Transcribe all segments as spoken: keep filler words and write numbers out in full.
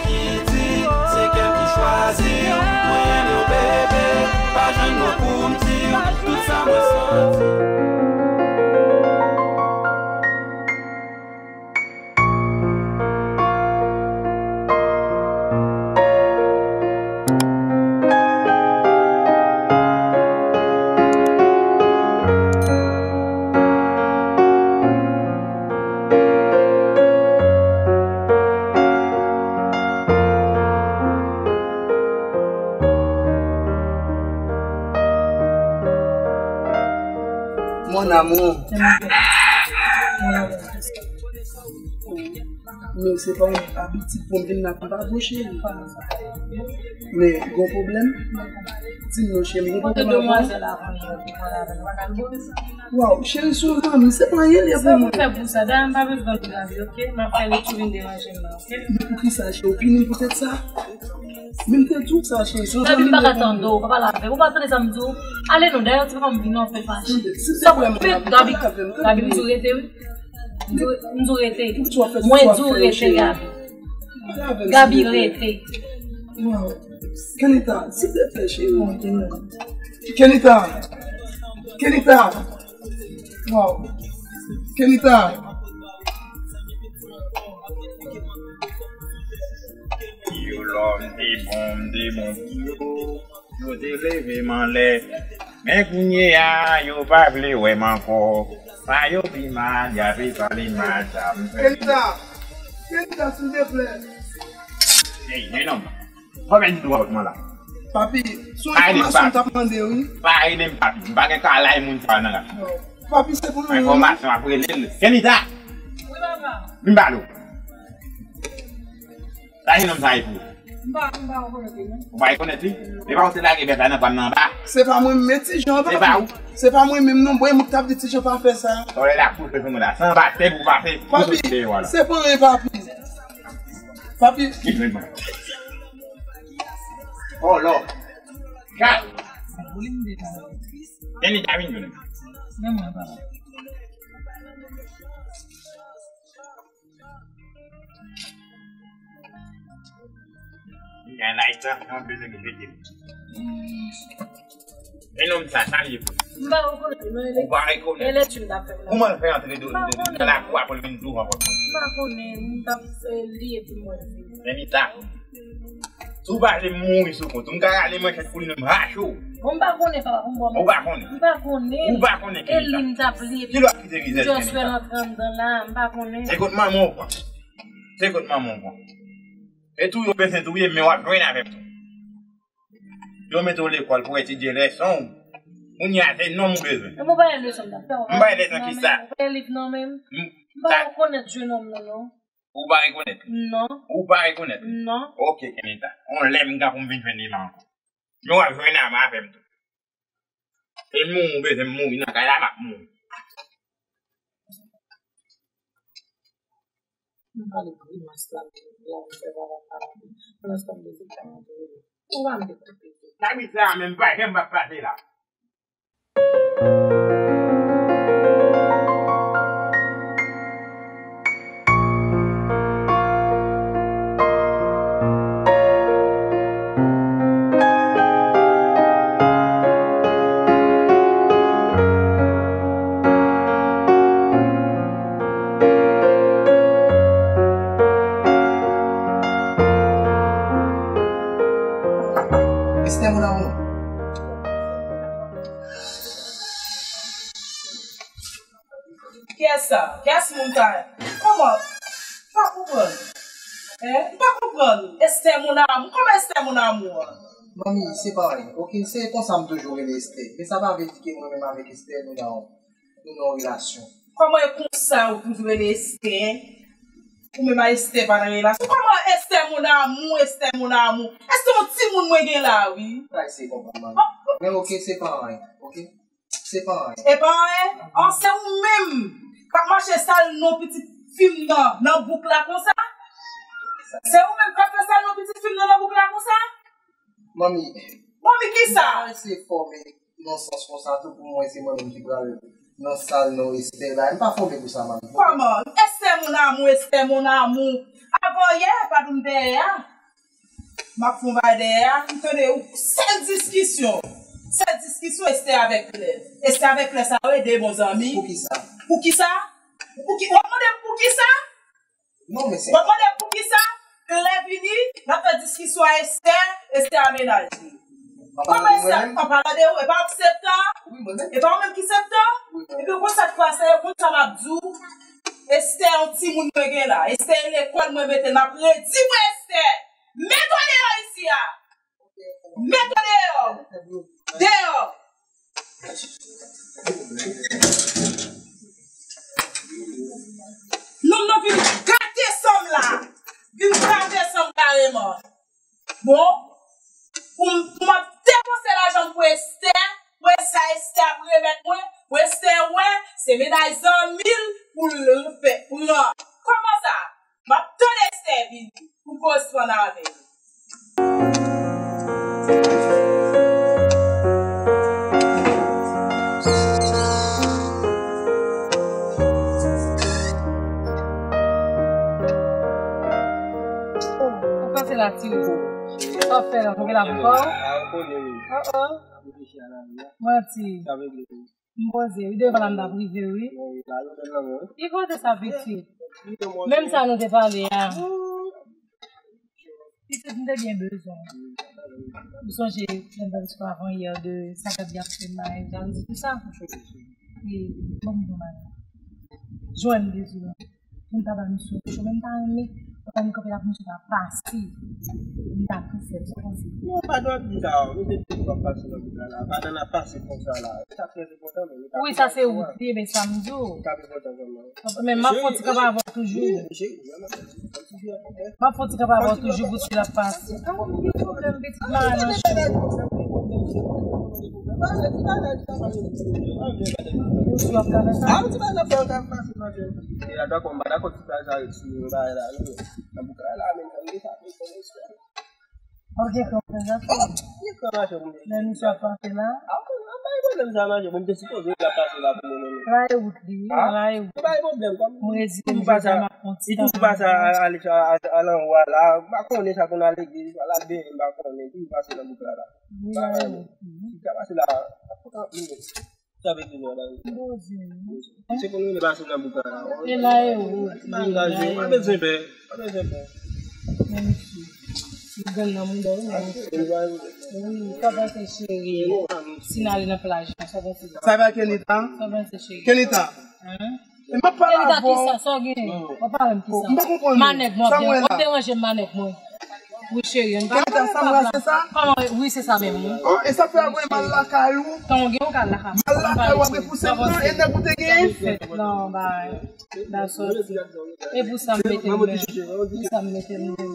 Ki di se kè m ki chwazi w. Mwen renmen w bebe, pa jwenn mo pou m di w tout sa mwen santi. Mon amour. Men se pa yon abitid pou m vin la pou pa bouche. Men gon pwoblèm? Di m non, cheri, gon pwoblèm avè w? Waw, cheri, se yon zanmi, se pa anyen li ye pou mwen. Sa pou fè pou sa, dayè m pa bezwen pou lavi, oke? M ap fè li tou vin deranje m nan, oke? Men poukisa, cheri, ou pini m poutèt sa? Men m te di w sa, cheri, se yon zanmi m ye pou mwen. Gaby, m pa ka tande w, pa pale avè m. Ou pa tande sa m di w? Ale non, dayè, ti papa m vin nan, w fè l fache. Sa pou fè, Gaby, Gaby, m di w rete, wi. M di w, m di w rete. Mwen di w rete, Gaby. Gaby, rete. Kenita, silteplè, cheri. Kenita. Kenita. Waw. Kenita. Yo lò m te bon, m te bon pou yo. Yo te leve m anlè. Men kounye a, yo pa vle wè m ankò. Sa yo pi mal, y ap pale mal, sa m fè. Kenita! Kenita, silteplè! Ey, jenòm! Kòman di dwa otman la? Papi, se yon enfòmasyon m t ap mande, wi. Pa rele m papi. M pa gen kalay moun sa nan rad. Papi, se pou nou. Enfòmasyon ap rele l. Kenita! Wi, papa. Vin pale w. Sa jenòm sa ye pou ou? M pa, m pa rekonèt li, non. Ou pa rekonèt li? E pa ou te lage bèt la nan pam nan anba? Se pa mwen menm, men Ti Jan, papi. Se pa ou? Se pa mwen menm, non. Bon, e moun k t ap di Ti Jan pa fè sa. Sa w lè la pou fè moun la. San batè pou pase. Papi, se pa anyen, papi. Papi. Oh, Lord. Kat. Kenny Davin, jwenn. Li gen laj tan, yon bezwen ki jete. E nonm sa, sa li ye pou? M pa rekonèt li, non, e lèt. Ou pa rekonèt? E lèt li t ap fè la. Kouman l fè antre de, de, de, nan lakou a pou l vin douvan pòt la? M pa konnen, m t ap, eh, li epi mwen. Kenny ta. Si w pa vle m mouri sou kont ou, m ka rale manchèt pou li menm rache w. Bon, m pa konnen, papa, pou m ba w manti. Ou pa konnen? M pa konnen. Ou pa konnen, Kenny ta. E li m t ap li epi. Ki lè w ap kite mizè, Kenny ta? M jis wè l antre anndan la, m pa konnen. Se kot manman w pran. Se kot manman w pran. E tou yo bezwen touye m, men w ap jwenn avè m tou. Yo mete w lekòl pou etidye lèson w. Kounye a se nonm ou bezwen. E mwen pa gen leson m t ap fè. M pa gen leson ki sa? Ou pa gen liv nan men m? M pa rekonèt jenòm nan, non. Ou pa rekonèt li? Non. Ou pa rekonèt li? Non. Ok, Kenny ta. On lè m gen pou m vin jwenn li la ankò. Men w ap jwenn avè m tou. E mouri ou bezwen m mouri nan kay la, m ap mouri. M pale grimas la, la m fè papa pa la. Pandan se tan m bezwen fè antre. Ou pa m te koupe. Kabrit sa a menm pa janm p ap pase la. Esther, mon amour. Kiyès sa? Kiyès moun sa? Kòman? M pa konprann. Hein? M pa konprann. Esther, mon amour. Kòman Esther, mon amour? Manmi, se pa anyen. Ok, se konsa m toujou rele Esther. Men sa pa vle di ke mwen menm avèk Esther, nou nan, nou nan yon relasyon. Kòman e konsa ou toujou rele Esther? Ou menm a Esther pa nan relasyon. Kòman Esther, mon amour, Esther, mon amour? Esther, yon timoun mwen gen la, wi. Sa se konprann, manmi. Men ok, se pa anyen. Ok? Se pa anyen. E pa anyen? An, se ou menm k ap mache sal non pitit fi m nan, nan bouk la konsa? Se ou menm k ap fè sal non pitit fi m nan, nan bouk la konsa? Manmi. Manmi kisa? M pa eseye fòme nan sans konsa tou pou mwen se mwen menm ki pral nan sal non Esther la. M pa fòme pou sa, manmi. Kòman? Esther, mon amour, Esther, mon amour. Avan yè, pa di m dèyè a. M ap fè yon bagay dèyè a, m tande yon sèl diskisyon. Sèl diskisyon Esther avèk Claire. Esther avèk Claire sa yo e de bon zanmi. Poukisa? Poukisa? Pouki, w ap mande m poukisa? Non, men se W ap mande m poukisa Claire vini, l ap fè diskisyon a Esther, Esther a mennaj li. Kòman Esther, an palan de ou, e pa w k septan? E pa ou menm ki septan? Epi konsa k pase, konn sa m ap di w, Esther yon timoun mwen gen la. Esther e lekòl mwen mete l, m ap redi pou Esther. Mete w deyò isi a. Mete w deyò. Deyò. Nonm nan vin gate san m la. Vin gate san m kareman. Bon, pou m, pou m ap depanse lajan m pou Esther, pou Esther, Esther ap remèt mwen, pou Esther wè, se mennaj zanmi l pou l fè, pou l. Kòman sa? M ap tann Esther vini pou m koresponn avè l. Ou pase la, ti Hugo. Sa w fè la, ou gen la pou kò w? Ah, ou konnen, wi. Oh, oh. Ap reflechi a lavi a. Manti. Sa vle di. M poze, wi, devan la m t ap rive, wi. Wi, la, yo fè lanmou, wi. Ki kote sa, pitit? Menm sa nou te pale a. Pitit, m te byen bezwen w. M sonje lè m t ap eksplike avan yè de sa k ap di ap fè m la, e m t ap di tout sa. E, bon, m di w bagay. Jwenn Dezi la. Pou m ta ba misye yon cho, men m ta renmen, pandan m kanpe la pou misye ta pase. M ta tou fè l, sa w panse? Non, pa dwe ap di sa, misye te tou ap pase nan bout la, la. Pandan n ap pase konsa la. Sa trè enpòtan, men nou ta wi, sa se wout li, men sa m di w. Sa enpòtan vrèman. Men m ap fè yon ti kanpe avè w toujou. Wi, cheri, vrèman. M ap fè yon ti kanpe avè w toujou pou si l ap pase. Ou gen pwoblèm, pitit, m pa nan cho. Ou sou ap ka fè sa? Ah, ou ti pa nan fè yon kanpe pase. E la, dakò, m pa dakò ti bagay sa yo, ti bagay la, non. Nan boukay la, men, sa m gen sa, men, fò respè. Ok, konprann sa. Oh, gen kran mache pou mwen. Lè misye ap pase la. Ah, m pa gen pwoblèm sa mache, bon, m te sipoze l ap pase la pou mwen, non. La e wout li, wi, la e wout. M pa gen pwoblèm, kòm m pa sa, m ap pran ti tan pou mwen. Li toujou pase a, a, a, a, a, anwo a la, m pa konnen sa konn al legliz, al al benyen, m pa konnen, li toujou pase nan boukay la. Wi, la e wout li. Li ka pase la, ap pran minit. Sa vle di nou anba yo. Poze. Se pou nou pase nan boukay la. E la e ou. Pa angaje, pa bezwen pè. Pa bezwen pè. Men misye. Li grenn nan mouda w, men misye. Wi, sa pase cheri. Si n ale nan plaj la, sa pase. Sa va Kenita? Sa pase cheri. Kenita. Hein? E m ap pale avè w. Kenita, kisa sa w gen? W ap pale m kisa? M pa konprann ou. Manèg mwen ap deranje m, manèg mwen. Wi, cheri, ann pa pale papa. Kenita, sa m wè se sa? Kòman, wi, se sa menm, wi. Oh, e sa fè apre m al lakay ou? Kòman gen yon kal lakay mwen? M al lakay ou apre pou sèt tan, e nèg ou te genyen? Non, bay, bay sòti. E pou sa m mete l menm. Pou sa m mete l menm.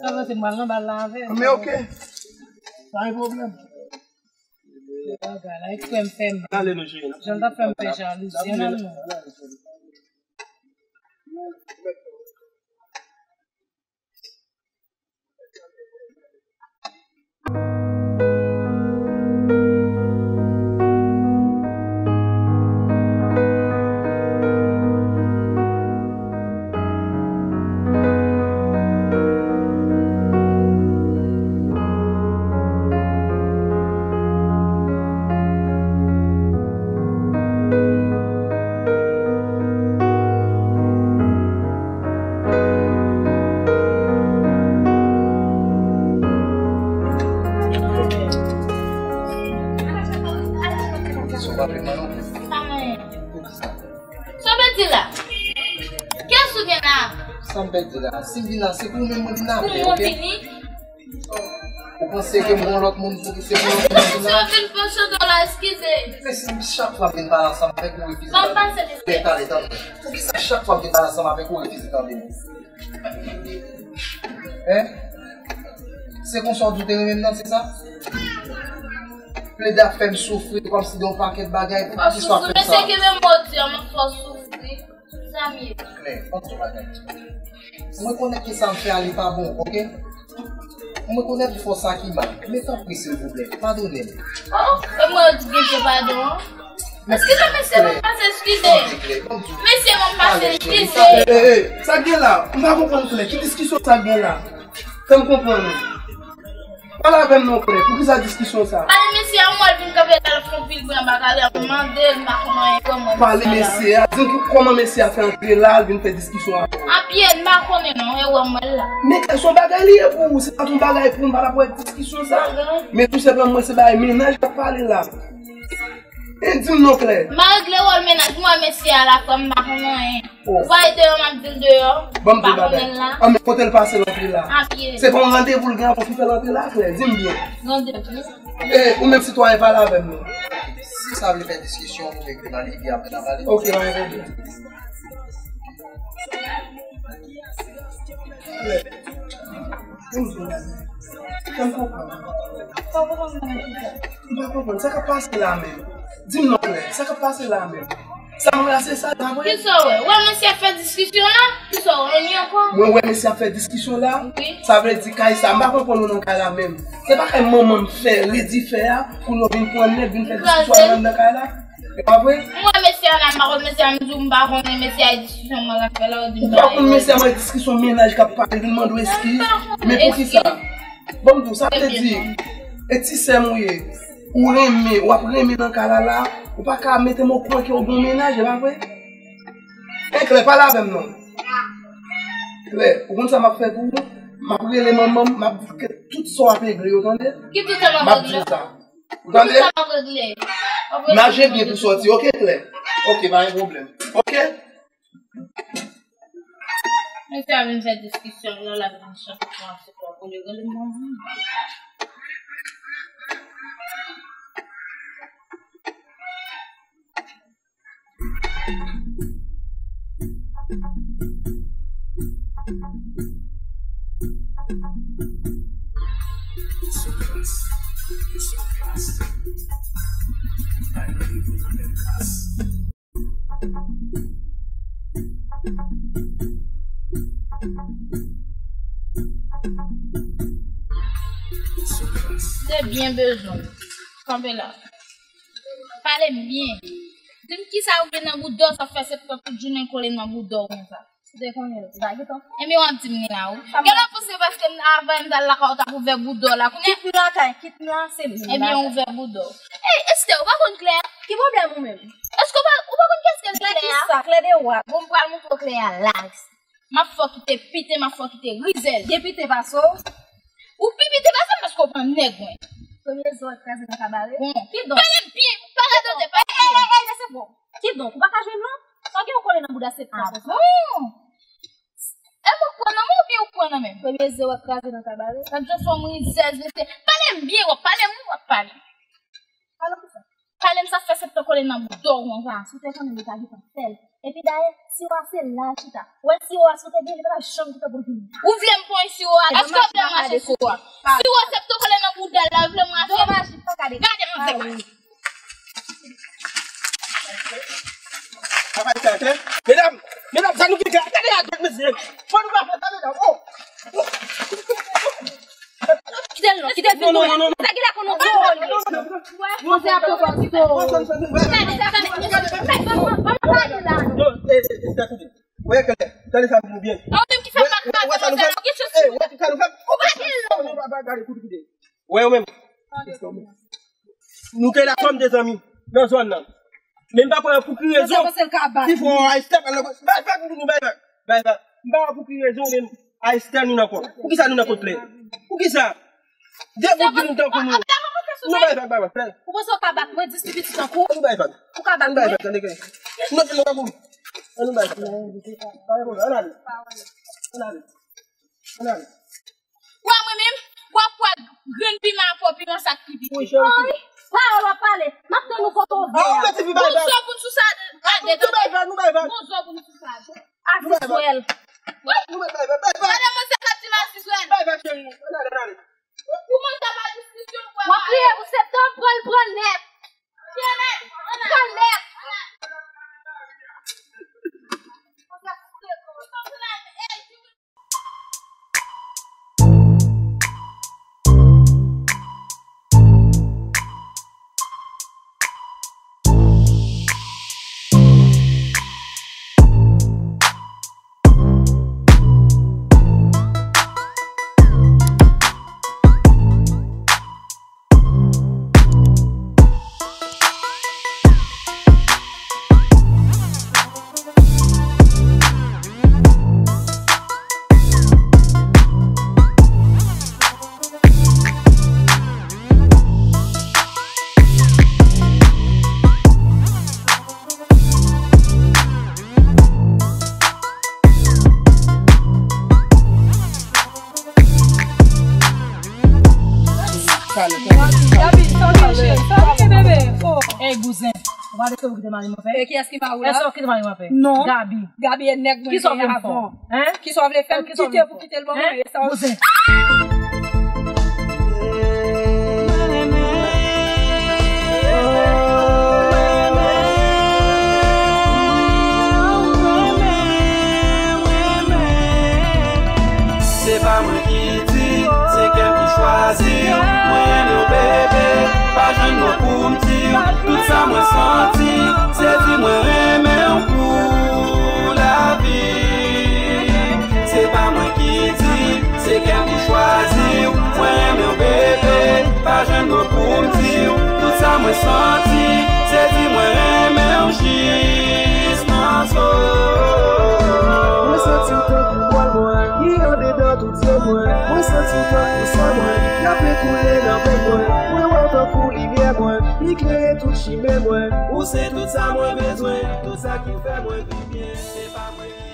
Sa vle di m pral nan bal la avè l. Men ok. Pa gen pwoblèm. Bagay la, eksprè m fè m. Jan l t ap fè m fè jalouzi, ann al non. Sa w vle di la? Kiyès ou gen la? Sa m pèdi la? Si m vin la, se pou ou menm mwen vin aple, oke? Pou mwen vini? Ou panse ke m gon lòt moun pou ki se pou lòt moun vin la? Eskize, si yo vin panse w la, eskize. Men si chak fwa m vin pale ansanm avèk ou, ou refize tande. Ban m pase, mesye. Tande, tande. Poukisa chak fwa m vin pale ansanm avèk ou, ou refize tande m? Hein? Se konsa w di w te renmen m nan, se sa? Plede ap fè m soufri kòmsi de yon pakèt bagay, poukisa w ap fè m sa? Mesye, ki menm mò di an, m ap fè w soufri. Sa m ye. Klè, ann di yon bagay. Mwen konnen ke sa m fè a li pa bon, oke? Mwen konnen pou fò sa ki mal, men tanpri silvouplè, padone m. Oh, e mwen yo di gen padon an? Eskize, mesye, ban m pase, eskize. Mesye, ban m pase, eskize. Ey, ey, ey, sa k gen la? M pa konprann klè. Ki diskisyon sa k gen la? Fè m konprann ou. Pale avè m non, frè. Poukisa diskisyon sa? Pale mesye a, mwen vin kanpe la, l ap fè yon pil bren bagay la, m mande l, m pa konn anyen, kòman mesye a la. Pale mesye a, di m ki, kòman mesye a fè antre la, l vin fè diskisyon avè w. A pye, m pa konnen non, e wè mwen la. Men se yon bagay li ye pou ou, se pa t yon bagay pou m pa t ap wè diskisyon sa. Men tou senpleman, mwen se bagay mennaj k ap pale la. E di m non klè. M a regle wòl mennaj mwen, mesye a la, kòm m pa konn anyen. Oh. Ou pa ede yo, m ap di l deyò. Ban m di w bagay. An, men kote l pase l antre la? A pye. Se pa yon randevou l gen avè w ki fè l antre la, frè? Di m byen. Randevou. E, ou menm sitwayen, pale avè m non. Si sa vle fè diskisyon, nou regle nan li, epi apre n a pale. Ok, pa gen pwoblèm. Frè, di m byen. Fè m konprann. Ou pa konprann. Sa k ap pase la menm? Di m non klè. Sa k ap pase la menm? Sa m wè a se sa, pa vre? Kisa w wè? Ou wè mesye ap fè diskisyon la? Kisa w wè? Anyen ankò? Mwen wè mesye ap fè diskisyon la. Wi. Sa vle di kay sa, m pa konprann ou nan kay la menm. Se pa kay manman m fè, redi fè a, pou nou vin pran nèg, vin fè diskisyon anndan kay la. E pa vre? M wè mesye a la, m pa konn mesye a, m di w m pa konnen mesye a, e diskisyon mwen l ap fè la, ou di m pa konnen. Ou pa konn mesye a, mwen diskisyon mennaj k ap pale, vin mande w eskiz. Men poukisa? Ban m di w, sa vle di, e ti sè m ou ye. Ou renmen, w ap renmen nan kay la la, ou pa ka mete m okouran ke w gen yon mennaj, e pa vre? E klè, pale avè m non. Klè, ou konn sa m ap fè pou ou? M ap rele manman m, m ap di ke tout sa w ap regle yo, tande? Ki tout sa m ap regle? M ap di sa. Ou tande? Ki tout sa m ap regle? Naje byen pou sòti, ok, klè? Ok, pa gen pwoblèm. Ok? Mesye a vin fè diskisyon, lè l ap vin chante pou an sipò pou li rele m nan. Te byen bezwen. Kanpe la. Pale m byen. Di m kisa ou gen nan bouda w, sa fè se tout jounen kole nan bouda w konsa. Ou te konnen l, ou pa gentan. Ebyen w ap di m li la wi. Gen lè w panse paske m, avan m t al lakay ou t ap ouvè bouda w la. Kounye a kit m lakay, kit m la, se li. Ebyen ouvè bouda w. Ey, Esther, ou pa konn Claire? Ki pwoblèm ou menm? Èske ou pa, ou pa konn kiyès ki Claire a? Claire kisa? Claire de wa? Bon, m pral montre w Claire a la. M ap fè w kite pite, m ap fè w kite rizèz. Gen pite pase w? Ou pi pite pase m paske w pran nèg mwen. Premye zo w kraze nan kabare. Bon. Kidonk, pale m byen, pa radote, pale m byen. Ey, ey, ey, ey, se bon. Kidonk, ou pa ka jwenn non? Sa gen yon kole nan bouda se pa. Ah bon? E mwen k pran nan men w oubyen ou k pran nan men m? Premye zo w kraze nan kabare. Gad jan fanm rizèz mesye. Pale m byen, w ap pale m, w ap pale. Pale konsa. Pale m sa fè septan kole nan bouda w konsa. Si w te konnen li ta gentan fè l. Epi dayè, siwo a se la l chita. Ou wè siwo a si w te gen li pa t ap janm gentan pou l vini. Ou vle m pran siwo a? Èske w vle m rache siwo a? Siwo septan kole nan bouda l la, ou vle m rache? Domaj li pa ka degaje. Gade manzè. Medam, medam, sa nou gen la? Gade a dwat mesye. Fò nou pa fè sa, medam. Oh. Kite l non, kite l fin non, non, non, non. Sa ki la konn nou kole. Monchè ap pran kò. Gade, gade, gade, gade, gade, gade la. Non, eh, eh, eh, tande. Wè, tande, tande sa m di nou byen. Ou menm ki fè m pa kraze manzè, ou gen chans. Eh, wè sa nou fè. Ou pa gen lò. Ou pa gade kout kout. Wè, ou menm. Nou te la kòm de zanmi nan zòn nan. Men m pa kwè pou ki rezon. Ti fò Esther pral nan kont. Bay vag, nou bay vag. Bay vag. M pa kwè pou ki rezon, men Esther nou nan kont. Poukisa nou nan kont Claire? Poukisa? De bout di nou tankou nou. Nou bay vag, bay vag, frè. Ou panse w ka bat mwen, dis li piti tankou? Nou bay vag. Ou ka bat mwen? Nou bay vag, tande ke. Nou, nou, nou, nou bay vag. Pa gen pwoblèm, ann ale. Ann ale. Ann ale. Wè mwen menm, w ap wè grenn piman an fò piman sa k pi pike. Wi, cheri. Ay, pawòl w ap pale. M ap tann ou kote w vle a. Bon, zò pou n sou sa a de. Nou bay vag, nou bay vag. Bon, zò pou n sou sa a de. Asiswèl. Nou bay vag. Wi. Nou bay vag, bay vag. Gade manzè k ap di m asiswèl. Bay vag, cheri. Ann ale, ann ale. Pou manzè pa diskisyon, w ap kriye pou septan, pran l, pran l nèt. Pran l nèt. Gaby, sa w gen, cheri? Sa w gen, bebe? Oh. Ey, bouzen. Ou pa vle ke ou kite mari m anpè? E kiyès ki mari w la? Èske w kite mari m anpè? Non. Gaby. Gaby e nèg mwen genyen avan. Kisa w vle m fè? Hein? Kisa w vle fè? Kite pou kite l ban mwen. E sa w... Bouzen. Se pa mwen ki di, se kè m ki chwazi w. Mwen renmen w, bebe, pa jwenn mo pou m di w tout sa mwen santi. Se di mwen renmen w pou lavi. Se pa mwen ki di, se kè m ki chwazi w. Mwen renmen w, bebe, pa jwenn mo pou m di w tout sa mwen santi. Se di mwen renmen w jis nan zo. Mwen santi w tankou pwal mwen ki andedan tout zo mwen. Mwen santi w tankou san mwen k ap koule nan venn mwen. Mwen wè w tankou limyè mwen ki klere tout chimen mwen. Ou se tout sa mwen bezwen, tout sa ki fè mwen viv byen. Se pa mwen.